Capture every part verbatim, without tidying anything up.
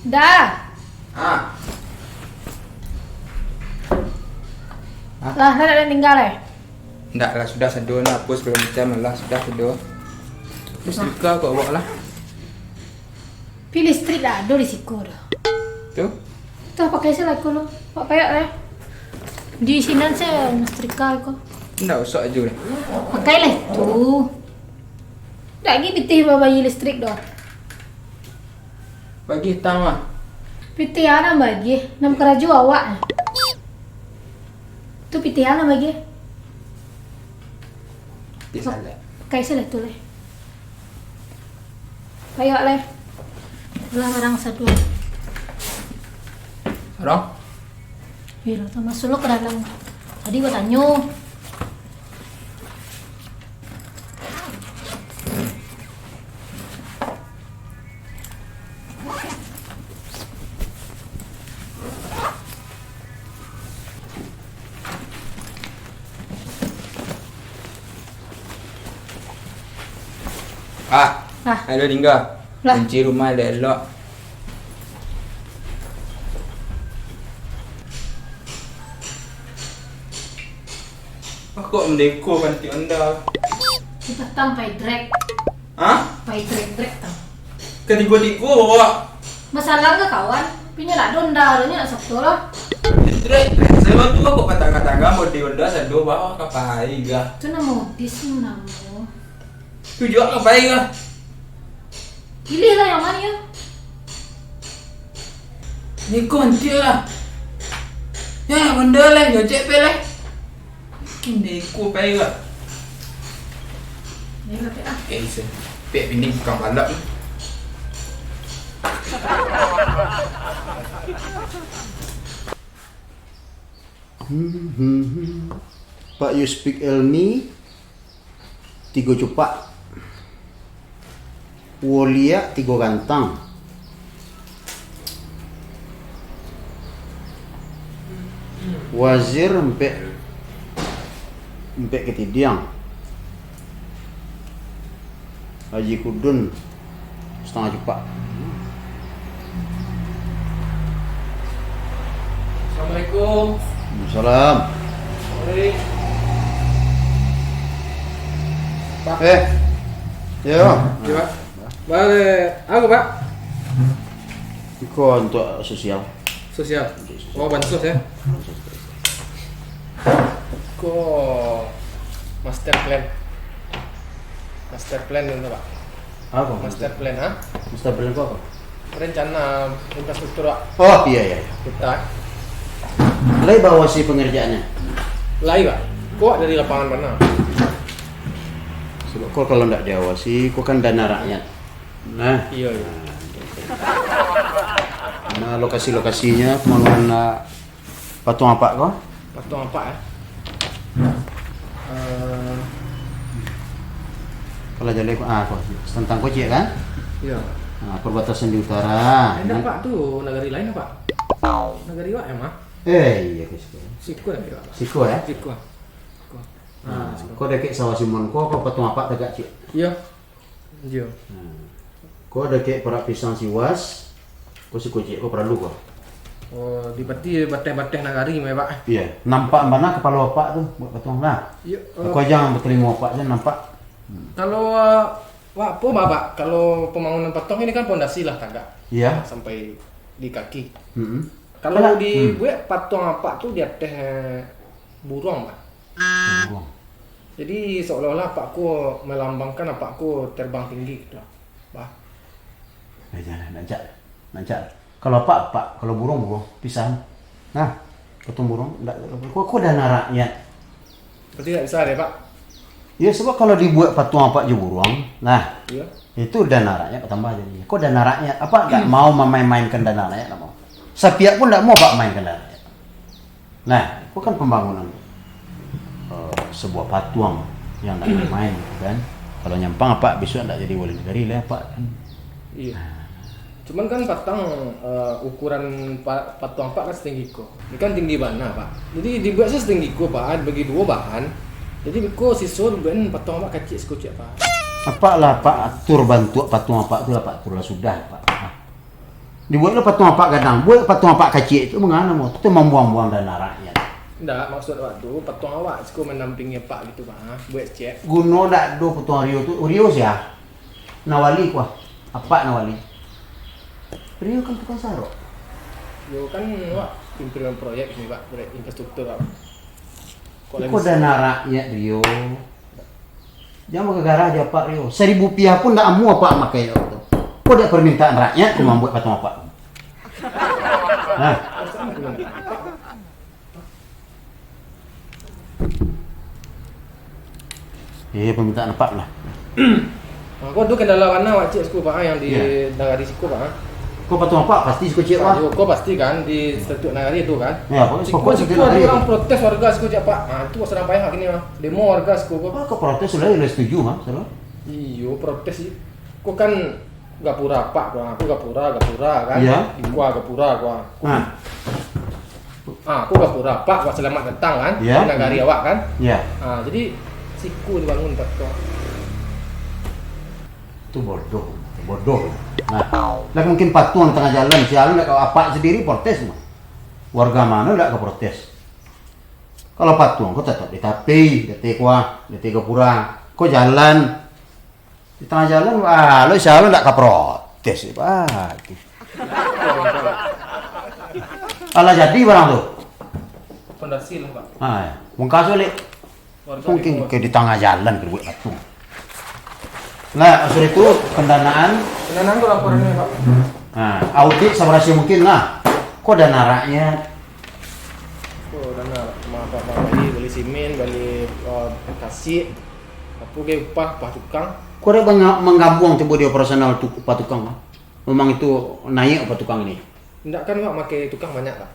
Dah. Ah. Hah? Lah, lah, dah tinggal, eh? Ndak lah, sudah sado lah, hapus segala macam lah, sudah sado. Terus setrika kok awak lah. Pi listrik lah, ado di siko dah. Tu? Tu pakai se lah ko lo. Awak payah lah. Di sinan se setrika ko. Ndak usah ajo lah. Pakai lah tu. Ndak agi pitih babayi listrik doh. Bagi tang lah. Pitih a nan bagi, nan karajo awak. Tu pitih a nan bagi. Pitih salak. Pakai se lah tu lah. Payo lah. Lah barang sado. Sarang? Iyo lah, masuak lo ka dalam. Tadi batanyo. Ah, ah. Halo, tingga. Lah. Kunci rumah elok-elok. Kok mandeko pantiak anda? Di patang pai drag. Hah? Pai drag-drag tau. Katigo-tigo bawa. Masalah ka kawan? Pinyo lah donda, nyo nak sato lah. Drag-drag. Saya tu kok patang-patang mode onda sado bawa ka pai gah. Tu namo modis tu namo. Tu juo ka pai gah. Pilih lah yang mano yo. Ni kunci lah. Ya, benda lah, nyocek pe lah. Makin deko pai lah. Ni lah, Pek, ah. Oke, bisa. Pek, bini bukan balap ni. Pak, you speak Elmi? Tigo cupak. Woliak tigo gantang. Wazir ampek, ampek katidiang. Haji Kudun satangah cupak. Assalamualaikum. Waalaikumsalam. Mari. Pak. Eh. Yo. Yo, Pak. Balik. Apa, Pak? Iko untuk sosial. Sosial. Untuk sosial. Oh, bansos, ya? Bansos. Ko master plan. Master plan itu, Pak. Apa? Master plan, ha? Master plan ko apa? Rencana infrastruktur, Pak. Oh, iya, iya, iya. Kita. Lai baawasi pengerjaannya? Lai, Pak. Ko dari lapangan mana? Sebab ko kalau ndak diawasi, ko kan dana rakyat. Nah. Iya, iya. Nah, lokasi-lokasinya, pembangunan, ah, Patuang apak ko? Patuang apak, eh? Eh, kalau jaleh ko, ah, ko, tantang ko ciek kan? Iyo. Ah, perbatasan di utara. Indak, Pak, tu nagari lain, Pak. Nagari awak, emang? Eh, iyo, ke siko. Siko, Pak. Siko, eh? Siko. Siko. Ah, siko. Ko dakek Sawah Simun ko, ko Patuang apak tagak ciek? Iyo. Iyo. Hmm. Ko dakek Parak Pisang Siwas, ko siko ciek ko paralu ko. Oh, di, berarti bateh-bateh nagari mah, Pak? Iyo, nampak bana kapalo apak tu, buek patuang lah. Iyo, eh. Ko aja batalingo apak se nampak. Hmm. Kalau, eh, Pak, apo, Pak, kalau pembangunan patuang ini kan pondasi lah tagak. Iyo. Sampai di kaki. Mm-mm. Kalau dibuek patuang apak tu di ateh, eh, buruang, Pak. Buruang. Jadi, seolah-olah apak ko melambangkan apak ko terbang tinggi gitu, Pak. Nah, jangan, nak jak, nak jak. Kalau apak, apak, kalau buruang, buruang, pisah. Nah, potong buruang, ndak, ko, ko dana rakyat. Berarti ndak bisa deh, Pak? Iyo, sebab kalau dibuek patuang apak jo buruang, nah, iyo, itu dana rakyat batambah jadi. Ko dana rakyat, apak ndak mau mamain-mainkan dana rakyat, ndak mau. Sapiak pun ndak mau apak mainkan dana rakyat. Nah, itu kan pembangunan, eh, sebuah patuang yang ndak main, kan. Kalau nyampang apak bisuak ndak jadi wali nagari lai apak, kan. Iyo. Nah. Cuman kan patang, eh, ukuran pa-, patuang apak kan setinggi ko. Ini kan tinggi bana, Pak. Jadi dibuek se setinggi ko, Pak, dibagi duo bahan. Jadi ko siso dibuek patuang apak kacik siko ciek, Pak. Apak lah, apak atur bantuak patuang apak tu lah, apak atur lah sudah, Pak. Dibueklah patuang apak gadang, buek patuang apak kaciak tu mangana mo? Tu mambuang-buang dana rakyat. Ndak, maksud awak tu, patuang awak siko mandampingi apak gitu, Pak, ha? Buek cek. Guno ndak ado patuang Rio tu, Rio sia? Nawali kuah, apak Nawali. Rio kan tukang sarok. Yo kan, awak pimpinan proyek ni, Pak, proyek infrastruktur, Pak. Kok Iko lagi dana rakyat, Rio. Jan bagagarah jo apak, Rio. Saribu rupiah pun ndak amuah apak makai tu. Ko dek permintaan rakyat ko mambuek patuang apak. Nah. Iyo, permintaan apak lah. Nah, ko ado kendala mano awak cek siko, Pak, ha, yang di Iyo. Nagari siko, Pak, ha? Ko patuang apak pasti siko cek, Pak. Yo, ko pasti kan di Satuik Nagari tu kan. Yo, pokok Siko, siko siko ado nagari urang tu. Protes warga siko cek, Pak. Ha, tu sadang payah kini, ha. Demo warga siko ko. Ah, ko protes sudah, sudah setuju, Bang, sudah. Iyo, protes sih. Ko kan gapura apak, ko, ko gapura, gapura kan. Iyo. Iko gapura, ko. Nah. Ah, ko gapura apak, ko selamat datang kan. Iyo. Di nagari awak kan. Iyo. Ah, jadi siko dibangun tak tu. Tu bodoh, bodoh. Nah, lah mungkin patuang di tangah jalan, sia ndak ka, apak sandiri protes mah. Warga mano ndak ka protes? Kalau patuang ko tatap di tapi, di ateh kuah, di ateh gapura. Ko jalan, di tangah jalan, wah, lo sia lo ndak ka protes, Pak. Alah jadi barang tu. Pondasi lah, Pak. Ah, yo. Bungkas baliak. Warga Mungkin di ke di tangah jalan ka dibuek patuang. Nah, sudah itu pendanaan. Pendanaan tu laporannya, Pak. Nah, audit sabarasih mungkin lah. Ko dana rakyat? Ko dana, maaf, Pak, Pak, bali, bali simin, bali, eh, kasik, apo ge upah, upah tukang. Ko dek manga-, manggambuang tibo di operasional tu, upah tukang, Pak? Memang itu naik upah tukang ini? Indak kan, Pak, makai tukang banyak, Pak.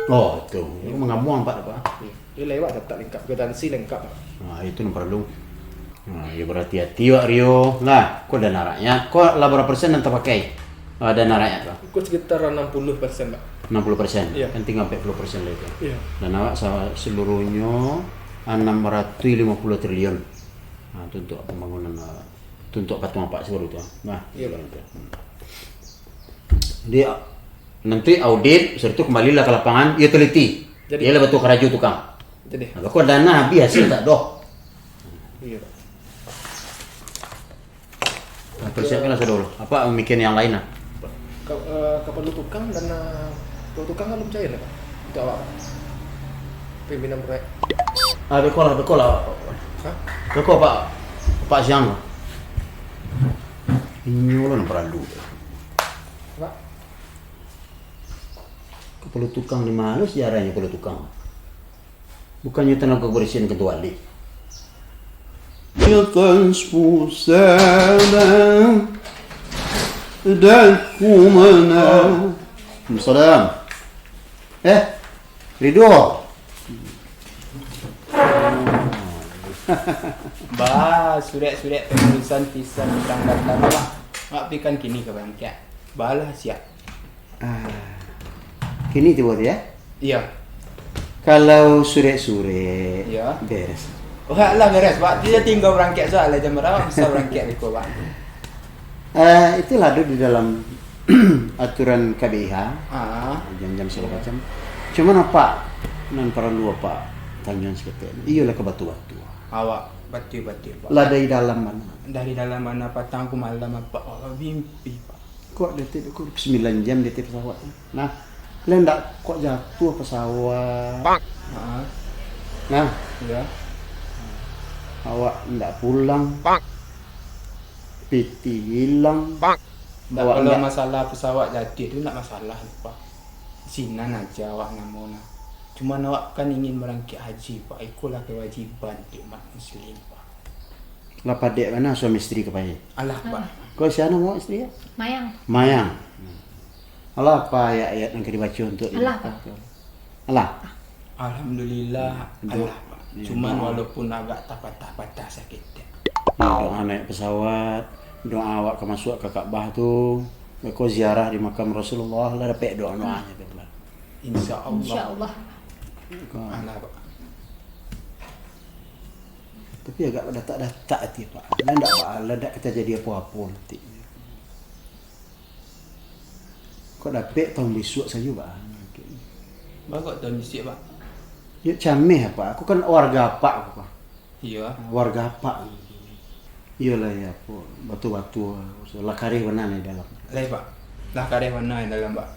Oh, tu. Iyo. Manggambuang, Pak, apa? Iyo. Iyo, lewat tetap lengkap, kwitansi lengkap, Pak. Nah, itu nan paralu. Nah, yo berhati-hati, Wak Rio. Lah, ko dana rakyat, ko lah bara persen nan tapakai, ah, dana rakyat, Pak? Ko sekitar anam puluah persen, Pak. Anam puluah persen? Iyo. Kan tingga ampek puluah persen lai tu. Iyo. Dan awak sa-, seluruhnyo anam ratuih limo puluah triliun. Nah, tu untuk pembangunan, ah, tu untuk patuang apak sabaru tu. Nah, Iyo, Pak. Gitu. Hmm. Jadi, nanti audit, sudah tu kembalilah ka lapangan, iyo teliti. Jadi. Iyolah batua karajo tukang. Jadi. Nah, beko dana habih, hasil tak doh. Iyo, Pak. Nah, persiapkanlah sudah dulu. Apa mikir yang lain lah? Ka-, eh, kaparlu tukang dana, kaparlu tukang kan belum cair lah, Pak. Untuk awak, Pak. Pimpinan proyek. Ah, beko lah, beko lah. Hah? Beko, Pak. Pak Siang. Inyo lah nan paralu. Pak? Kepala tukang di mano sejarahnyo kepala tukang? Bukannyo tanago kebersihan kecuali. Ya kan susah dan aku mana. Salam. Eh, Ridho. Bah, surek-surek pengurusan pisang tanggal tanggal. Mak pikan kini ka barangkek. Balah siap. Ah. Kini tibo tu, ya? Iya. Kalau surek-surek, Iya. beres. Wah, lah beres, Pak. Dia tinggal barangkek saja lah, jam berapa bisa barangkek beko, Pak? Eh, itulah ada di dalam aturan K B I H, Ah. jam-jam segala macam. Cuman apak nan paralu apak tanyoan saketek, iyolah ka batua-batua. Awak batua-batua, Pak. Lah dari dalam mano? Dari dalam mano, patang ko malam, Pak? Awak mimpi, Pak. Kok di ateh, kok sembilan jam di ateh pesawat tu? Nah, lah ndak kok jatuah pesawat? Pak. Ha. Nah. Iya. Awak ndak pulang. Pak. Piti hilang. Pak. Ndak, Awak kalau ndak masalah pesawat jatuah tu ndak masalah, Pak. Sinan aja awak namo nah. Cuman awak kan ingin barangkek haji, Pak. Ikolah kewajiban ti umat muslim, Pak. Lah padek bana suami isteri ka pai. Alah, Pak. Kok sia namo isteri, ya? Mayang. Mayang. Alah, apa ayat-ayat nan ka dibaco untuk Alah, Pak. Alah. Alhamdulillah, Doa. Alah, Pak. Iya, Cuman doa. walaupun agak tapatah-patah saketek. Doa naik pesawat, doa awak ka masuak ka Ka'bah tu, beko ziarah di makam Rasulullah, lah dapek doa-doanyo tu lah. Insya Allah. Insya Allah. Kok Alah, Pak. Tapi agak datak-datak ati, Pak. Lah ndak ba-, lah ndak ka tajadi apo-apo nanti. Kok dapek taun bisuak sajo, Pak? Ba kok taun bisuak, Pak? Yo, cameh, Pak. Aku kan warga Apak, aku, Pak. Iyo. Warga Apak. Iyolah, yo, apo, batua-batua. Lah kareh bana di dalam. Lai, Pak. Lah kareh bana di dalam, Pak.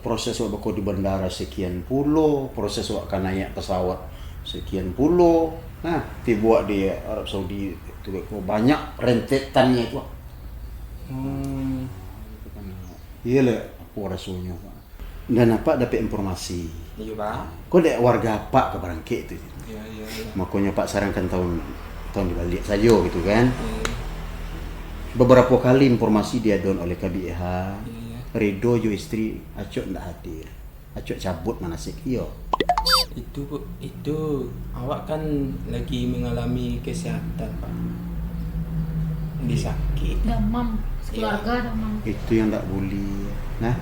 Proses awak beko di bandara sekian pulo, proses awak ka naiak pesawat sekian pulo. Nah, tibo di Arab Saudi tu, banyak rentetannyo tu. Hmm. Iyolah, apo rasonyo, Pak? Dan Apak dapek informasi. Iyo, Pak. Ko dek warga Apak ka barangkek tu. Iyo, iyo, iyo. Makonyo Apak sarankan taun, taun dibaliak sajo gitu kan. Iyo. Babarapo kali informasi diadoan oleh K B I H, iyo, iyo, Ridho jo istri acok ndak hadir. Acok cabut manasik, iyo. Itu, itu awak kan lagi mangalami kesehatan, Pak. Lagi sakik. Damam, sakeluarga damam. Itu yang ndak buliah. Nah.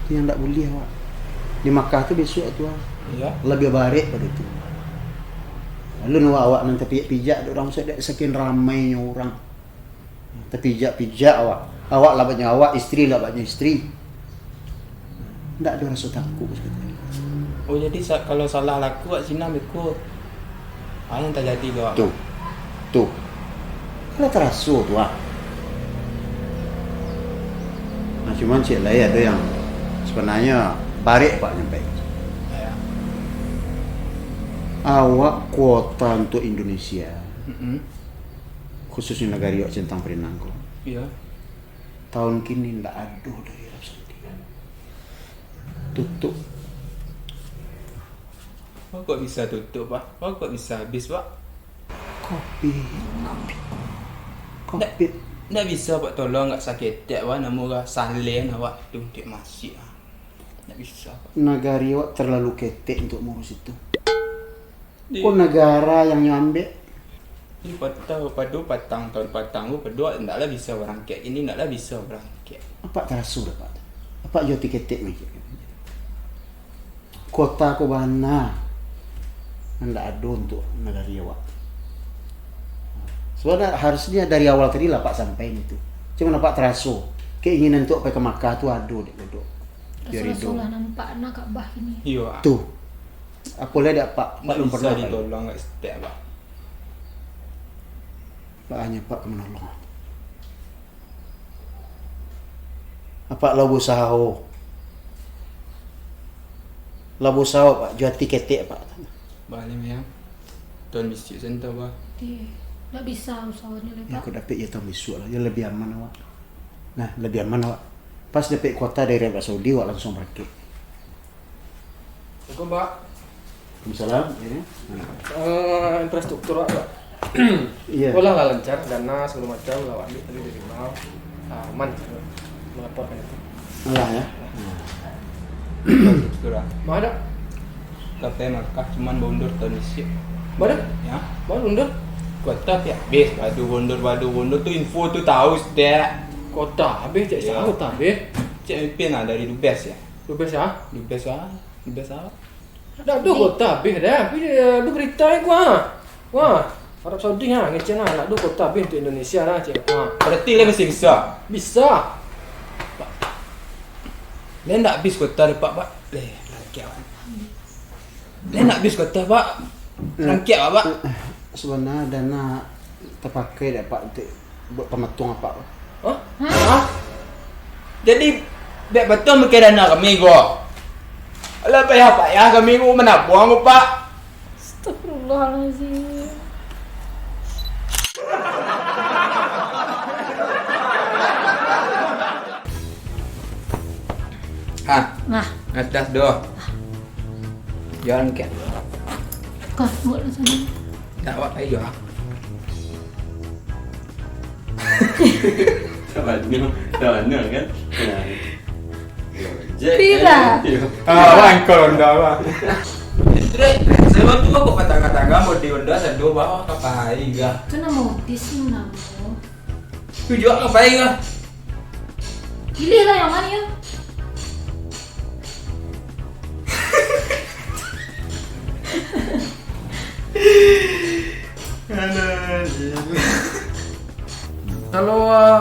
Itu yang ndak buliah, Wak. Di Makkah tu bisuak tu, ah. Iyo. Labiah barek pado tu. Alun awak, awak nan tapijak-pijak dek urang, sa-, sakian ramainyo urang. Tapijak-pijak awak. Awak lah banyak awak, istri lah banyak istri. Ndak ado raso takuik saketek. Oh, jadi sa-, kalau salah laku, Wak, sinan beko, ah, nan tajadi ko, Wak. Tu. Tu. Kan lah taraso tu, ah. Nah, cuman cek lai ado yang sabananyo barek, Pak, nyampai. Iyo. Awak kuota untuak Indonesia, mm-mm, khususnyo nagari awak Centang Parinang ko. Iyo. Taun kini ndak ado dari Arab Saudi. Tutup. Wah, kok bisa tutup, Pak? Wah, kok bisa habis, Pak? Covid, covid. Ndak, covid. Ndak bisa, Pak, tolong agak saketek, Pak, namo urang Saleh awak tu, untuak masiak, ah. Ndak bisa, Pak. Nagari awak terlalu ketek untuak mauruih itu. Di- Ko nagara yang nyo ambek? Di patang, pado patang, taun patang tu, pado ndak lah bisa barangkek. Ini ndak lah bisa barangkek. Apak taraso dah, Pak? Apak jua tiketek mah. Kuota ko bana. Ndak ado untuak nagari awak. Sabananyo harusnyo dari awal tadi lah Apak sampaian itu. Cuman Apak taraso, keinginan untuak pai ka Makkah tu ado dek Godok. Rasul-rasul lah nampak nah Ka'bah kini. Iyo, ah. Tu. Apo lai dek Apak? Ndak bisa ditolong, ndak setek, Pak. Pak, hanyo Apak ka manolong. Apak lah bausaho. Lah bausaho, Pak. Jua ati ketek, Pak. Baleh, Mayang. Taun bisuak santa, Pak. Iyo. Ndak bisa usaho ni lai, Pak. Yo, kok dapek yo taun bisuak lah. Yo labiah aman awak. Nah, labiah aman awak. Pas dapek kuota dari Arab Saudi, awak langsuang barangkek. Assalamualaikum, Pak. Waalaikumsalam, yo. Eh, infrastruktur, Pak. Iyo. Ko lah, lah lancar, dana sagalo macam lah awak ambiak tadi dari bank. Ah, aman, malaporkan itu. Alah, yo. Infrastruktur, Pak. Ma ado? Ka pai Makkah, cuman baundur taun bisuak. Ma ado? Yo. Ma ado baundur? Kuota pai abih, baundur, baundur, baundur tu info tu tahu, Stek. Kuota abih, cek. Iyo. Sia kuota abih? Cek Ipin lah, dari Dubes, yo. Dubes, yo? Dubes, yo. Dubes, yo. Ndak ado kuota abih doh. Tapi, eh, ado berita ko, ah. Wah, Arab Saudi, ha, ngecek, ha, ndak ado kuota abih untuak Indonesia lah, cek. Ha. Berarti lai masih bisa? Bisa. Lai ndak abih kuota dek Apak, Pak? Lai, rangkek awak. Lai ndak abih kuota, Pak? Eh, rangkek awak, Pak. Eh, sabananyo dana tapakai dek Apak untuak buek pamatuang Apak tu. Hah? Hah? Jadi, bek batua makai dana kami ko? Alah, payah-payah kami ko manabuang ko, Pak. Astagfirullahalazim. Ha. Nah. Atas doh. Jalan ke. Kau buat lah sana. Tak awak ayo. Sabanyo, sabanyo kan? Nah. Pira? Ah, wah, engkau ronda, wah. Terus, sebab tu aku kata-kata kamu di ronda sado bawah ka pai ga. Tu nama modis ni nama. Tujuak ka pai ga. Pilih lah yang mana ya? Aduh. Kalau, uh,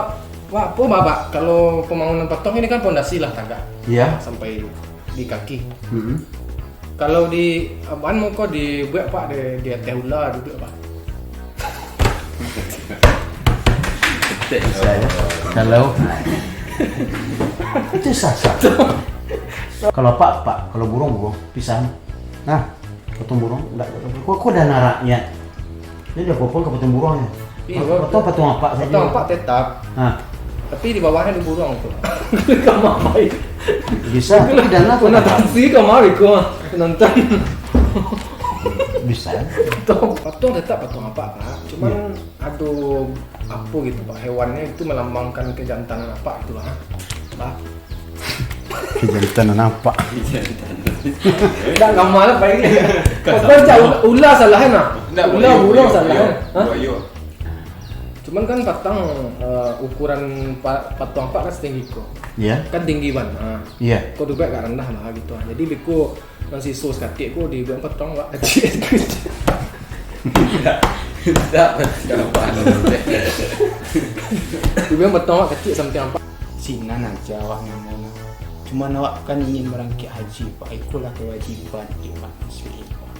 Pak, apo, Bapak, kalau pembangunan patong ini kan pondasi lah tagak. Iya. Sampai di kaki. Hmm. Kalau di aban muko dibuek, Pak, di, di ateh ula duduak, Pak. Bisa ya. Kalau itu sah sah. Kalau apa apa, kalau burung burung, pisang. Nah, potong burung, enggak, kok kok ada naraknya. Ini ada apa ka potong burung ya? Iya, Potong patung apa saja? Patong apak tetap. Nah, Tapi di bawahnya ada burung tu. Kamar baik. Bisa, tapi dana tu Pernah taksi kamar ko nonton. Bisa. Patong, patong tetap patong apak, Pak. Cuman ada apa gitu, Pak, hewannya itu melambangkan kejantanan apak gitu lah. Pak. Kejantanan apa? Enggak kamar lah, Pak, ini. Patong cak ula, ula salah kan, nah? Enggak, Ula burung salah kan? Hah? Buayo. Cuman kan patang, eh, ukuran pa- patong apak kan setinggi ko. Iya. Kan tinggi banget. Nah. Iya. Ko duduak agak rendah lah gitu. Jadi beko nan siso sakatik ko dibuek patong agak kecil. Tidak, tidak, tidak. Dibuek patong agak kecil sampai apak. Sinan aja awak namo nah. Cuman awak kan ingin merangkik haji, Pak. Ikolah kewajiban di umat muslim, Pak.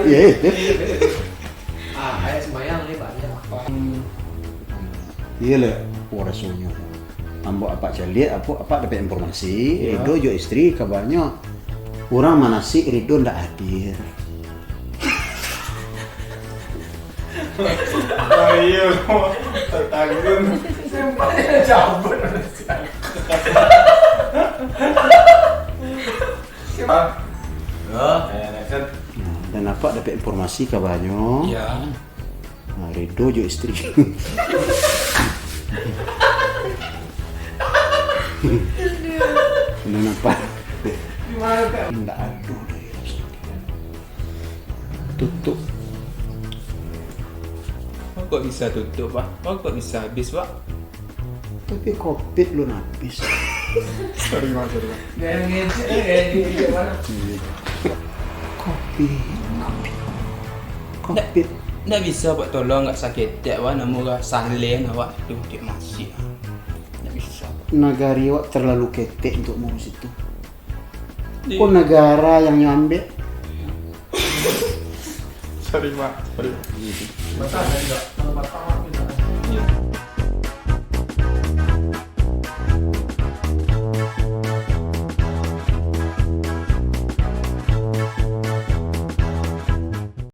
Iya, iya. Ah, ayat sembahyang ni banyak. Iya lah, oh rasonyo. Ambo apak caliak, apo apak dapek informasi, Ridho jo istri kabarnyo urang manasik, Ridho ndak hadir. Ayo, tertanggung. Ah, Oh. eh, kan. Nah, dan apak dapek informasi kabarnyo. Ya. Nah, Ridho jo istri. Kenapa? Ndak ado dari rasonyo. Tutup. Kok bisa tutup, Pak? Kok bisa habis, Pak? Tapi covid belum habis. Sorry, Pak, sorry, Pak. Gaya ngecek, gaya ngecek mana? Covid, covid. Covid. Ndak bisa, Pak, tolong agak saketek, Pak, namo urang salen awak tu, cek masih. Ndak bisa, Pak. Nagari awak terlalu ketek untuk mengurus itu. Kok negara yang nyo ambek? Sorry, Pak. Sorry. Patang ada enggak? Kalau patang